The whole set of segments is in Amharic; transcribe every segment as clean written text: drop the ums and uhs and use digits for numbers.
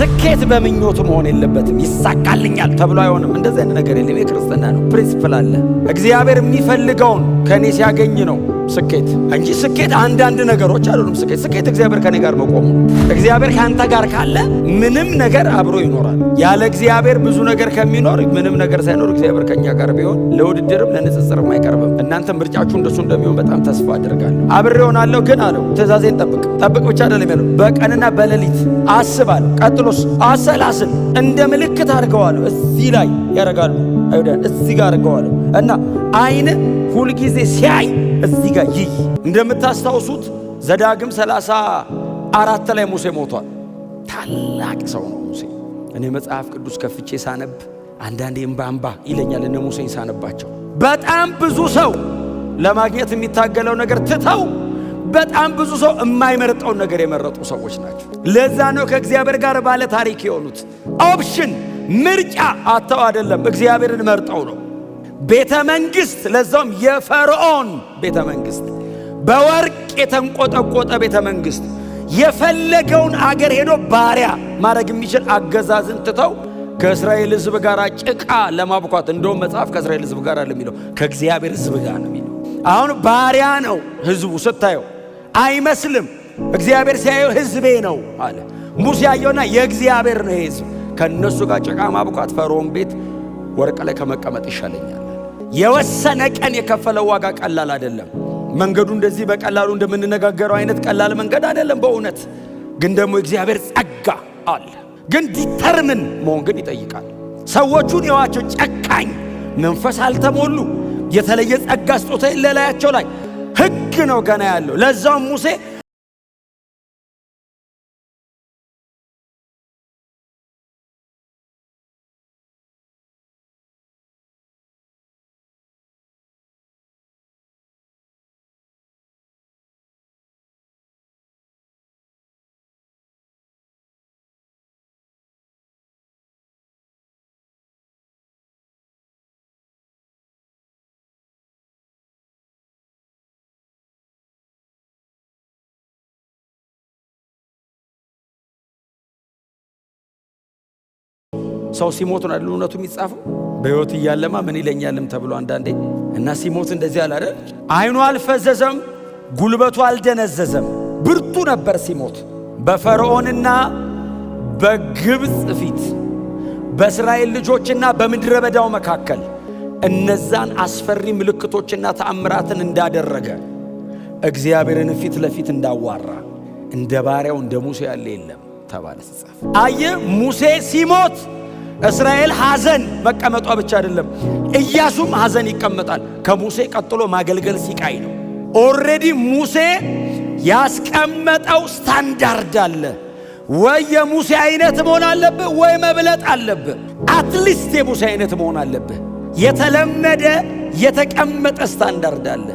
ስኬት በምኞት መሆን የለበትም። ይሳካልኛል ተብሎ አይሆንም። እንደዚህ አይነት ነገር የለም። የክርስትና ነው። Principle አለ። እግዚአብሔር የሚፈልገውን ከእኔ ሲያገኝ ነው ስኬት እንጂ ስኬት አንዳንድ ነገሮች አይደሉም። ስኬት እግዚአብሔር ከኔ ጋር መቆሙ ነው። እግዚአብሔር ከአንተ ጋር ካለ ምንም ነገር አብሮ ይኖራል። ያለ እግዚአብሔር ብዙ ነገር ከሚኖር ምንም ነገር ሳይኖር እግዚአብሔር ከኛ ጋር ቢሆን ለውድድርም ለንጽጽርም አይቀርብም። እናንተ ምርጫችሁ እንደሱ እንደሚሆን በጣም ተስፋ አድርጋለሁ። አብሬ ሆናለሁ ግን አለው ትእዛዜን ጠብቅ። ጠብቅ ብቻ አይደለም ያለው፣ በቀንና በሌሊት አስብ አለው። ቀጥሎስ አሰላስል፣ እንደ ምልክት አድርገዋለሁ። እዚህ ላይ ያደርጋሉ አይሁዳን፣ እዚህ ጋር አድርገዋለሁ እና አይን ሁልጊዜ ሲያይ እዚህ ጋር ይይ። እንደምታስታውሱት ዘዳግም 34 ላይ ሙሴ ሞቷል። ታላቅ ሰው ነው ሙሴ። እኔ መጽሐፍ ቅዱስ ከፍቼ ሳነብ አንዳንዴ እምባ እምባ ይለኛል። እነ ሙሴን ሳነባቸው በጣም ብዙ ሰው ለማግኘት የሚታገለው ነገር ትተው በጣም ብዙ ሰው የማይመርጠውን ነገር የመረጡ ሰዎች ናቸው። ለዛ ነው ከእግዚአብሔር ጋር ባለ ታሪክ የሆኑት። Option ምርጫ አጥተው አይደለም፣ እግዚአብሔርን መርጠው ነው። ቤተ መንግስት፣ ለዛውም የፈርዖን ቤተ መንግስት፣ በወርቅ የተንቆጠቆጠ ቤተ መንግስት፣ የፈለገውን አገር ሄዶ ባሪያ ማድረግ የሚችል አገዛዝን ትተው ከእስራኤል ሕዝብ ጋር ጭቃ ለማብኳት፣ እንደውም መጽሐፍ ከእስራኤል ሕዝብ ጋር አለ የሚለው፣ ከእግዚአብሔር ሕዝብ ጋር ነው የሚለው። አሁን ባሪያ ነው ሕዝቡ ስታየው አይመስልም። እግዚአብሔር ሲያየው ሕዝቤ ነው አለ። ሙሴ ያየውና የእግዚአብሔር ነው ሕዝብ፣ ከእነሱ ጋር ጭቃ ማብኳት ፈርዖን ቤት ወርቅ ላይ ከመቀመጥ ይሻለኛል። የወሰነ ቀን የከፈለው ዋጋ ቀላል አይደለም። መንገዱ እንደዚህ በቀላሉ እንደምንነጋገረው አይነት ቀላል መንገድ አይደለም። በእውነት ግን ደግሞ እግዚአብሔር ጸጋ አለ። ግን determine መሆን ግን ይጠይቃል። ሰዎቹን የዋቸው ጨካኝ መንፈስ አልተሞሉ፣ የተለየ ጸጋ ስጦታ የለላያቸው ላይ ሕግ ነው ገና ያለው። ለዛውም ሙሴ ሰው ሲሞት ነው አይደል እውነቱ የሚጻፈው? በሕይወት እያለማ ምን ይለኛልም ተብሎ አንዳንዴ እና ሲሞት እንደዚህ አለ አይደል? አይኑ አልፈዘዘም፣ ጉልበቱ አልደነዘዘም፣ ብርቱ ነበር ሲሞት። በፈርዖንና በግብፅ ፊት በእስራኤል ልጆችና በምድረ በዳው መካከል እነዛን አስፈሪ ምልክቶችና ተአምራትን እንዳደረገ፣ እግዚአብሔርን ፊት ለፊት እንዳዋራ እንደ ባሪያው እንደ ሙሴ ያለ የለም ተባለ ሲጻፍ። አየ ሙሴ ሲሞት እስራኤል ሐዘን መቀመጧ ብቻ አይደለም፣ ኢያሱም ሐዘን ይቀመጣል። ከሙሴ ቀጥሎ ማገልገል ሲቃይ ነው። Already ሙሴ ያስቀመጠው ስታንዳርድ አለ። ወይ የሙሴ አይነት መሆን አለብህ፣ ወይ መብለጥ አለብህ። At least የሙሴ አይነት መሆን አለብህ። የተለመደ የተቀመጠ ስታንዳርድ አለ።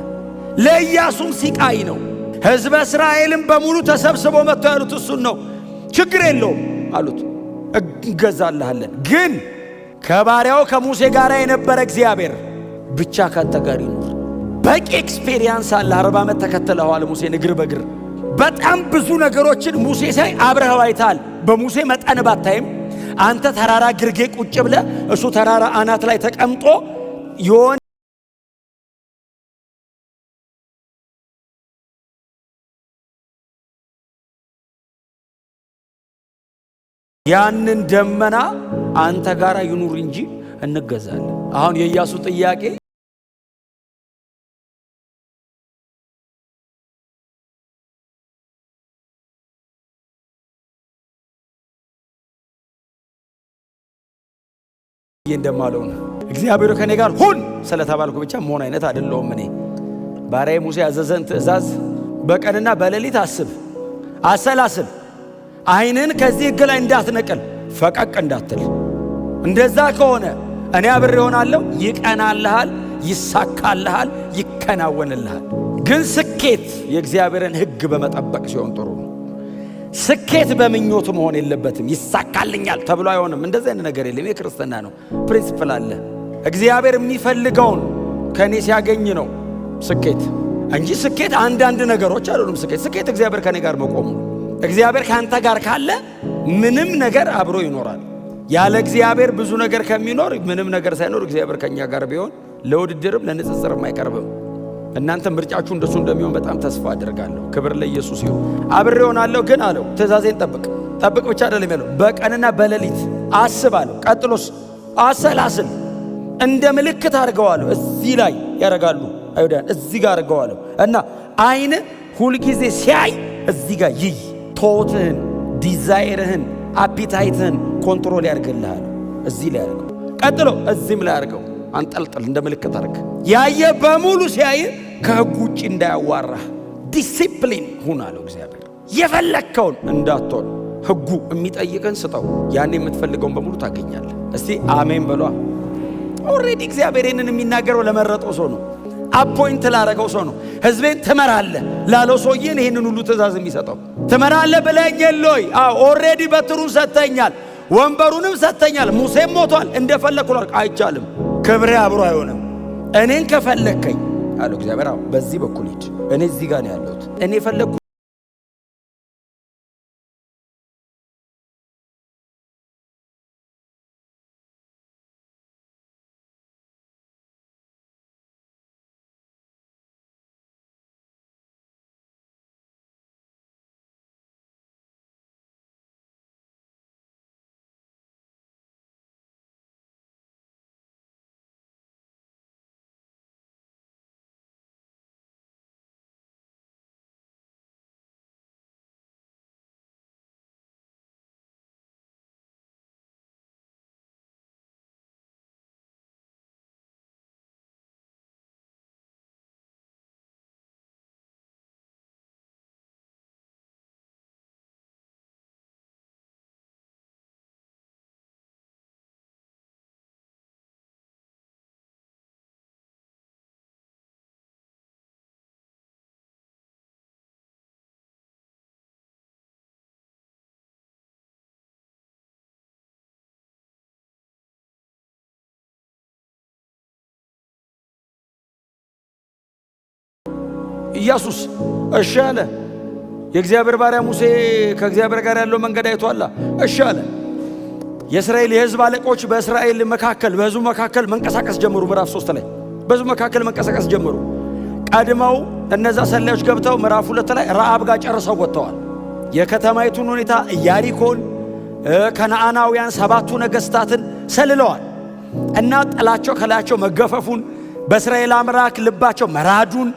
ለኢያሱም ሲቃይ ነው። ሕዝበ እስራኤልም በሙሉ ተሰብስቦ መጥቶ ያሉት እሱን ነው። ችግር የለውም አሉት፣ እንገዛልሃለን፣ ግን ከባሪያው ከሙሴ ጋር የነበረ እግዚአብሔር ብቻ ካንተ ጋር ይኑር። በቂ experience አለ። 40 ዓመት ተከትለኸዋል ሙሴን እግር በእግር። በጣም ብዙ ነገሮችን ሙሴ ሳይ አብረኸው አይተሃል። በሙሴ መጠን ባታይም አንተ ተራራ ግርጌ ቁጭ ብለህ እሱ ተራራ አናት ላይ ተቀምጦ የሆነ ያንን ደመና አንተ ጋር ይኑር እንጂ እንገዛለን። አሁን የኢያሱ ጥያቄ እንደማለው ነው። እግዚአብሔር ከኔ ጋር ሁን ስለተባልኩ ብቻ መሆን አይነት አይደለሁም። እኔ ባሪያዬ ሙሴ ያዘዘን ትእዛዝ በቀንና በሌሊት አስብ፣ አሰላስል፣ ዓይንን ከዚህ ሕግ ላይ እንዳትነቅል፣ ፈቀቅ እንዳትል። እንደዛ ከሆነ እኔ አብሬ እሆናለሁ፣ ይቀናልሃል፣ ይሳካልሃል፣ ይከናወንልሃል። ግን ስኬት የእግዚአብሔርን ሕግ በመጠበቅ ሲሆን ጥሩ ነው። ስኬት በምኞት መሆን የለበትም። ይሳካልኛል ተብሎ አይሆንም። እንደዚህ አይነት ነገር የለም። የክርስትና ነው። Principle አለ። እግዚአብሔር የሚፈልገውን ከእኔ ሲያገኝ ነው ስኬት እንጂ ስኬት አንዳንድ ነገሮች አይደሉም። ስኬት እግዚአብሔር ከኔ ጋር መቆሙ ነው። እግዚአብሔር ከአንተ ጋር ካለ ምንም ነገር አብሮ ይኖራል። ያለ እግዚአብሔር ብዙ ነገር ከሚኖር ምንም ነገር ሳይኖር እግዚአብሔር ከኛ ጋር ቢሆን ለውድድርም ለንጽጽርም አይቀርብም። እናንተ ምርጫችሁ እንደሱ እንደሚሆን በጣም ተስፋ አደርጋለሁ። ክብር ለኢየሱስ ይሁን። አብሬ እሆናለሁ ግን አለው ትእዛዜን ጠብቅ። ጠብቅ ብቻ አይደለም ያለው፣ በቀንና በሌሊት አስብ አለው። ቀጥሎስ አሰላስል፣ እንደ ምልክት አድርገዋለሁ። እዚህ ላይ ያደርጋሉ አይሁዳን፣ እዚህ ጋር አድርገዋለሁ እና አይን ሁልጊዜ ሲያይ እዚህ ጋር ይይ። Thought ህን፣ desire ህን፣ appetite ህን control ያደርግልሃል። እዚህ ላይ አድርገው። ቀጥሎ እዚህም ላይ አድርገው፣ አንጠልጥል፣ እንደ ምልክት አድርግ። ያየ በሙሉ ሲያይ ከሕግ ውጭ እንዳያዋራህ ዲሲፕሊን ሁን አለው እግዚአብሔር። የፈለግከውን እንዳትሆን ሕጉ የሚጠይቅን ስጠው። ያኔ የምትፈልገውን በሙሉ ታገኛለህ። እስቲ አሜን በሏ። Already እግዚአብሔር ይህንን የሚናገረው ለመረጠው ሰው ነው። Appoint ላረገው ሰው ነው። ሕዝቤን ትመራለህ ላለው ሰውዬን ይህንን ሁሉ ትእዛዝ የሚሰጠው። ትመራለህ ብለኸኝ የለ ወይ? አዎ already በትሩን ሰጥተኛል፣ ወንበሩንም ሰጥተኛል። ሙሴም ሞቷል። እንደፈለግኩ ላድርግ አይቻልም። ክብሬ አብሮ አይሆንም። እኔን ከፈለግከኝ አለው እግዚአብሔር፣ አዎ በዚህ በኩል ሂድ። እኔ እዚህ ጋር ነው ያለሁት። እኔ የፈለግኩ ኢያሱስ እሺ አለ። የእግዚአብሔር ባሪያ ሙሴ ከእግዚአብሔር ጋር ያለው መንገድ አይቷላ። እሺ አለ። የእስራኤል የሕዝብ አለቆች በእስራኤል መካከል በሕዝቡ መካከል መንቀሳቀስ ጀመሩ። ምዕራፍ 3 ላይ በሕዝቡ መካከል መንቀሳቀስ ጀመሩ። ቀድመው እነዛ ሰላዮች ገብተው ምዕራፍ 2 ላይ ረዓብ ጋር ጨርሰው ወጥተዋል። የከተማይቱን ሁኔታ ኢያሪኮን፣ ከነዓናውያን 7ቱ ነገሥታትን ሰልለዋል እና ጥላቸው ከላያቸው መገፈፉን በእስራኤል አምላክ ልባቸው መራዱን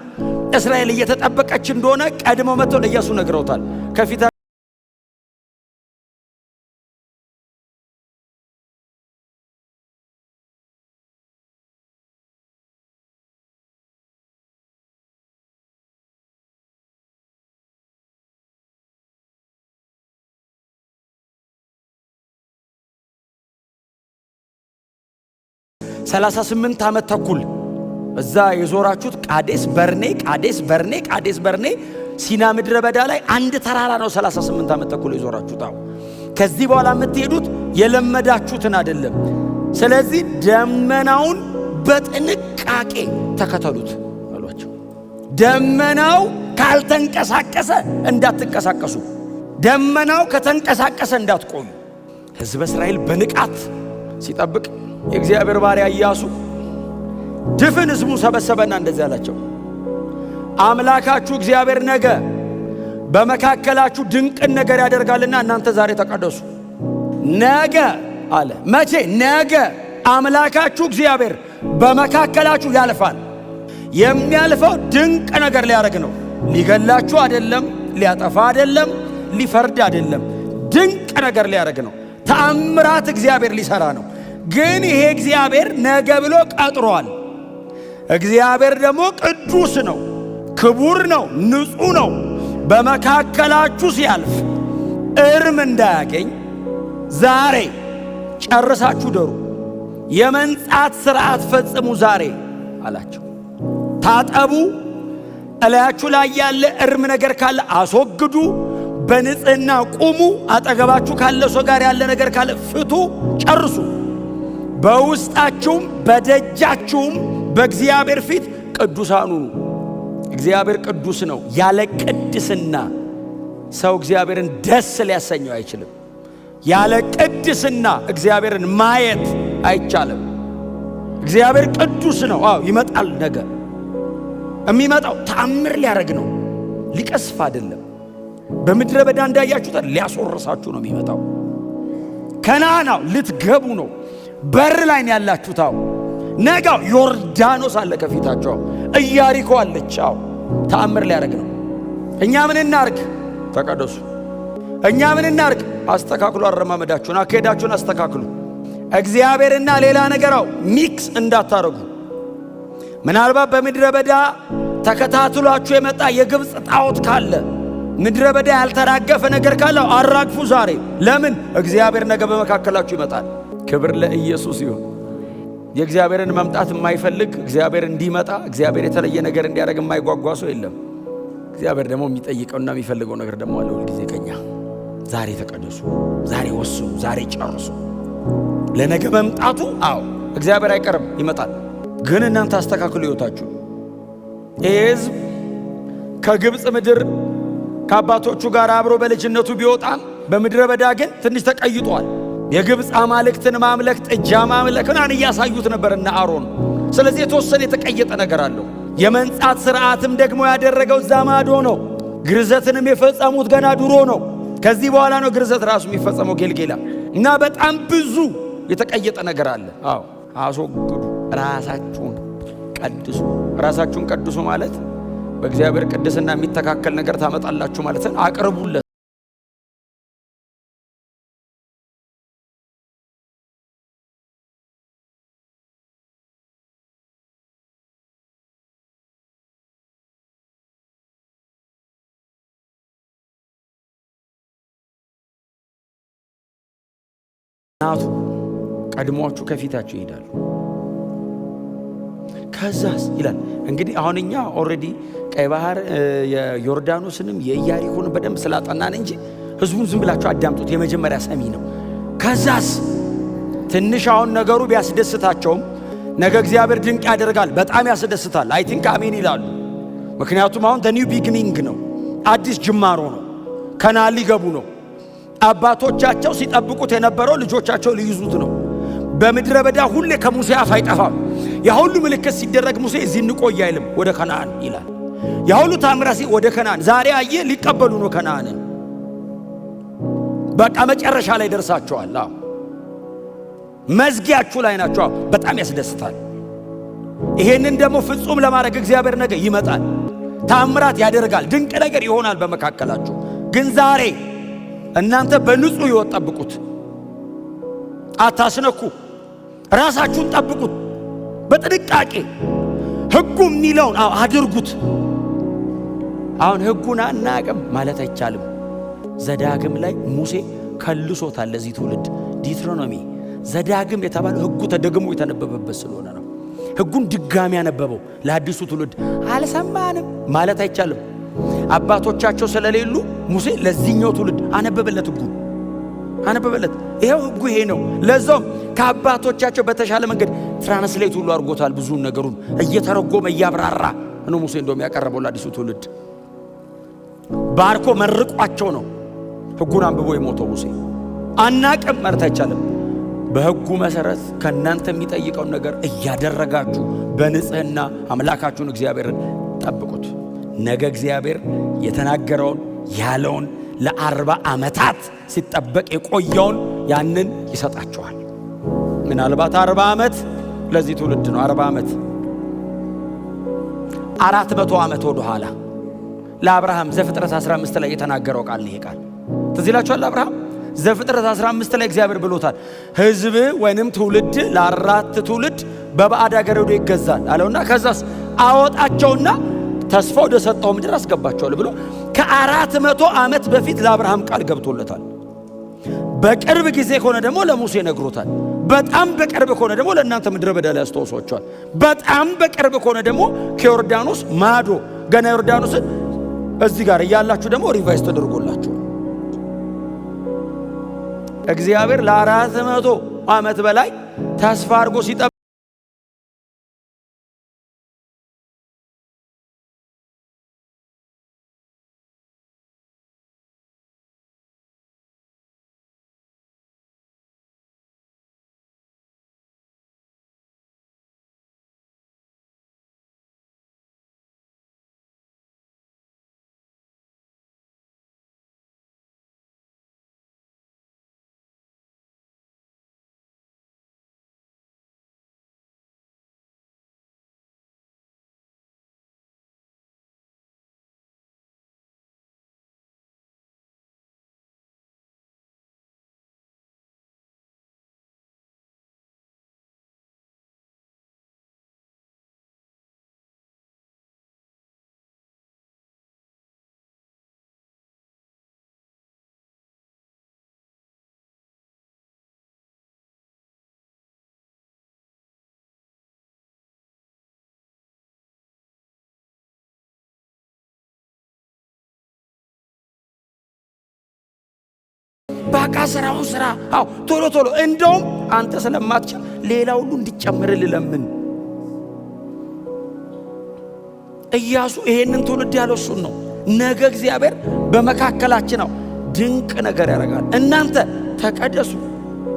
እስራኤል እየተጠበቀች እንደሆነ ቀድመው መጥተው ለኢያሱ ነግረውታል። ከፊታ 38 ዓመት ተኩል እዛ የዞራችሁት ቃዴስ በርኔ ቃዴስ በርኔ ቃዴስ በርኔ ሲና ምድረ በዳ ላይ አንድ ተራራ ነው። 38 ዓመት ተኩል የዞራችሁት። አሁን ከዚህ በኋላ የምትሄዱት የለመዳችሁትን አይደለም። ስለዚህ ደመናውን በጥንቃቄ ተከተሉት አሏቸው። ደመናው ካልተንቀሳቀሰ እንዳትንቀሳቀሱ፣ ደመናው ከተንቀሳቀሰ እንዳትቆዩ። ሕዝበ እስራኤል በንቃት ሲጠብቅ የእግዚአብሔር ባሪያ ኢያሱ ድፍን ሕዝቡን ሰበሰበና እንደዚህ አላቸው፣ አምላካችሁ እግዚአብሔር ነገ በመካከላችሁ ድንቅን ነገር ያደርጋልና እናንተ ዛሬ ተቀደሱ። ነገ አለ። መቼ? ነገ አምላካችሁ እግዚአብሔር በመካከላችሁ ያልፋል። የሚያልፈው ድንቅ ነገር ሊያደርግ ነው። ሊገላችሁ አይደለም፣ ሊያጠፋ አይደለም፣ ሊፈርድ አይደለም። ድንቅ ነገር ሊያደርግ ነው። ተአምራት እግዚአብሔር ሊሰራ ነው። ግን ይሄ እግዚአብሔር ነገ ብሎ ቀጥሯል። እግዚአብሔር ደግሞ ቅዱስ ነው፣ ክቡር ነው፣ ንጹሕ ነው። በመካከላችሁ ሲያልፍ እርም እንዳያገኝ ዛሬ ጨርሳችሁ ደሩ፣ የመንጻት ሥርዓት ፈጽሙ ዛሬ አላቸው። ታጠቡ፣ እላያችሁ ላይ ያለ እርም ነገር ካለ አስወግዱ፣ በንጽሕና ቁሙ። አጠገባችሁ ካለ ሰው ጋር ያለ ነገር ካለ ፍቱ፣ ጨርሱ። በውስጣችሁም በደጃችሁም በእግዚአብሔር ፊት ቅዱሳን ሁኑ። እግዚአብሔር ቅዱስ ነው። ያለ ቅድስና ሰው እግዚአብሔርን ደስ ሊያሰኘው አይችልም። ያለ ቅድስና እግዚአብሔርን ማየት አይቻልም። እግዚአብሔር ቅዱስ ነው። አዎ ይመጣል። ነገ የሚመጣው ተአምር ሊያደርግ ነው፣ ሊቀስፍ አይደለም። በምድረ በዳ እንዳያችሁት ሊያስወርሳችሁ ነው የሚመጣው። ከነዓናው ልትገቡ ነው። በር ላይ ነው ያላችሁት። አዎ ነገው ዮርዳኖስ አለ ከፊታቸው፣ ኢያሪኮ አለች። አዎ ተአምር ሊያደርግ ነው። እኛ ምን እናርግ? ተቀደሱ። እኛ ምን እናርግ? አስተካክሉ። አረማመዳችሁን፣ አካሄዳችሁን አስተካክሉ። እግዚአብሔርና ሌላ ነገራው mix እንዳታረጉ። ምናልባት በምድረ በዳ ተከታትሏችሁ የመጣ የግብፅ ጣዖት ካለ፣ ምድረ በዳ ያልተራገፈ ነገር ካለ አራግፉ ዛሬ። ለምን? እግዚአብሔር ነገ በመካከላችሁ ይመጣል። ክብር ለኢየሱስ ይሁን። የእግዚአብሔርን መምጣት የማይፈልግ፣ እግዚአብሔር እንዲመጣ፣ እግዚአብሔር የተለየ ነገር እንዲያደርግ የማይጓጓ ሰው የለም። እግዚአብሔር ደግሞ የሚጠይቀውና የሚፈልገው ነገር ደግሞ አለ ሁልጊዜ ከኛ። ዛሬ ተቀደሱ፣ ዛሬ ወስኑ፣ ዛሬ ጨርሱ። ለነገ መምጣቱ አዎ እግዚአብሔር አይቀርም፣ ይመጣል። ግን እናንተ አስተካክሉ ሕይወታችሁ። ይህ ሕዝብ ከግብፅ ምድር ከአባቶቹ ጋር አብሮ በልጅነቱ ቢወጣም በምድረ በዳ ግን ትንሽ ተቀይጧል። የግብፅ አማልክትን ማምለክ፣ ጥጃ ማምለክ ምናምን እያሳዩት ነበርና አሮን። ስለዚህ የተወሰነ የተቀየጠ ነገር አለው። የመንጻት ስርዓትም ደግሞ ያደረገው እዛ ማዶ ነው። ግርዘትንም የፈጸሙት ገና ድሮ ነው። ከዚህ በኋላ ነው ግርዘት ራሱ የሚፈጸመው ጌልጌላ እና በጣም ብዙ የተቀየጠ ነገር አለ። አዎ አስወግዱ፣ ራሳችሁን ቀድሱ። ራሳችሁን ቀድሱ ማለት በእግዚአብሔር ቅድስና የሚተካከል ነገር ታመጣላችሁ ማለት ነው። አቅርቡለት። ናቱ ቀድሟችሁ ከፊታችሁ ይሄዳሉ። ከዛስ ይላል እንግዲህ አሁን እኛ already ቀይ ባህር የዮርዳኖስንም የኢያሪኮን በደንብ ስላጠናን እንጂ ህዝቡን ዝም ብላችሁ አዳምጡት። የመጀመሪያ ሰሚ ነው። ከዛስ ትንሽ አሁን ነገሩ ቢያስደስታቸውም ነገ እግዚአብሔር ድንቅ ያደርጋል። በጣም ያስደስታል። I think አሜን ይላሉ። ምክንያቱም አሁን new beginning ነው፣ አዲስ ጅማሮ ነው። ከነዓን ሊገቡ ነው። አባቶቻቸው ሲጠብቁት የነበረው ልጆቻቸው ሊይዙት ነው። በምድረ በዳ ሁሌ ከሙሴ አፍ አይጠፋም። ያ ሁሉ ምልክት ሲደረግ ሙሴ እዚህ እንቆይ አይልም፣ ወደ ከነዓን ይላል። ያ ሁሉ ታምራት ወደ ከነዓን ዛሬ አየ ሊቀበሉ ነው ከነዓንን። በቃ መጨረሻ ላይ ደርሳቸዋል። አዎ መዝጊያችሁ ላይ ናቸው። በጣም ያስደስታል። ይሄንን ደግሞ ፍጹም ለማድረግ እግዚአብሔር ነገ ይመጣል፣ ታምራት ያደርጋል፣ ድንቅ ነገር ይሆናል በመካከላችሁ። ግን ዛሬ እናንተ በንጹህ ሕይወት ጠብቁት፣ አታስነኩ። ራሳችሁን ጠብቁት በጥንቃቄ። ሕጉ የሚለውን አዎ አድርጉት። አሁን ሕጉን አናቅም ማለት አይቻልም። ዘዳግም ላይ ሙሴ ከልሶታል ለዚህ ትውልድ። Deuteronomy ዘዳግም የተባለው ሕጉ ተደግሞ የተነበበበት ስለሆነ ነው። ሕጉን ድጋሚ ያነበበው ለአዲሱ ትውልድ። አልሰማንም ማለት አይቻልም። አባቶቻቸው ስለሌሉ ሙሴ ለዚህኛው ትውልድ አነበበለት፣ ሕጉን አነበበለት። ይሄው ሕጉ ይሄ ነው። ለዛውም ከአባቶቻቸው በተሻለ መንገድ translate ሁሉ አድርጎታል። ብዙውን ነገሩን እየተረጎመ እያብራራ ነው ሙሴ እንደውም ያቀረበው ለአዲሱ ትውልድ። ባርኮ መርቋቸው ነው ሕጉን አንብቦ የሞተው ሙሴ። አናቅም ማለት አይቻልም። በሕጉ መሰረት ከእናንተ የሚጠይቀውን ነገር እያደረጋችሁ በንጽህና አምላካችሁን እግዚአብሔርን ጠብቁት። ነገ እግዚአብሔር የተናገረውን ያለውን ለ40 ዓመታት ሲጠበቅ የቆየውን ያንን ይሰጣችኋል። ምናልባት 40 ዓመት ለዚህ ትውልድ ነው። 40 ዓመት 400 ዓመት ወደ ኋላ ለአብርሃም ዘፍጥረት 15 ላይ የተናገረው ቃል ነው። ይሄ ቃል ትዝ ይላችኋል። አብርሃም ዘፍጥረት 15 ላይ እግዚአብሔር ብሎታል። ሕዝብ ወይንም ትውልድ ለአራት ትውልድ በባዕድ አገር ሄዶ ይገዛል አለውና ከዛስ አወጣቸውና ተስፋ ወደ ሰጠው ምድር አስገባቸዋል ብሎ ከ400 ዓመት በፊት ለአብርሃም ቃል ገብቶለታል። በቅርብ ጊዜ ከሆነ ደግሞ ለሙሴ ነግሮታል። በጣም በቅርብ ከሆነ ደግሞ ለእናንተ ምድረ በዳ ላይ ያስታውሷቸዋል። በጣም በቅርብ ከሆነ ደግሞ ከዮርዳኖስ ማዶ ገና ዮርዳኖስን እዚህ ጋር እያላችሁ ደግሞ revise ተደርጎላችሁ እግዚአብሔር ለ400 ዓመት በላይ ተስፋ አድርጎ ሲጠብቅ በቃ ስራውን ስራ። አዎ፣ ቶሎ ቶሎ። እንደውም አንተ ስለማትችል ሌላ ሁሉ እንዲጨምርልህ ለምን። ኢያሱ ይሄንን ትውልድ ያለው እሱን ነው። ነገ እግዚአብሔር በመካከላችን ነው ድንቅ ነገር ያደርጋል። እናንተ ተቀደሱ፣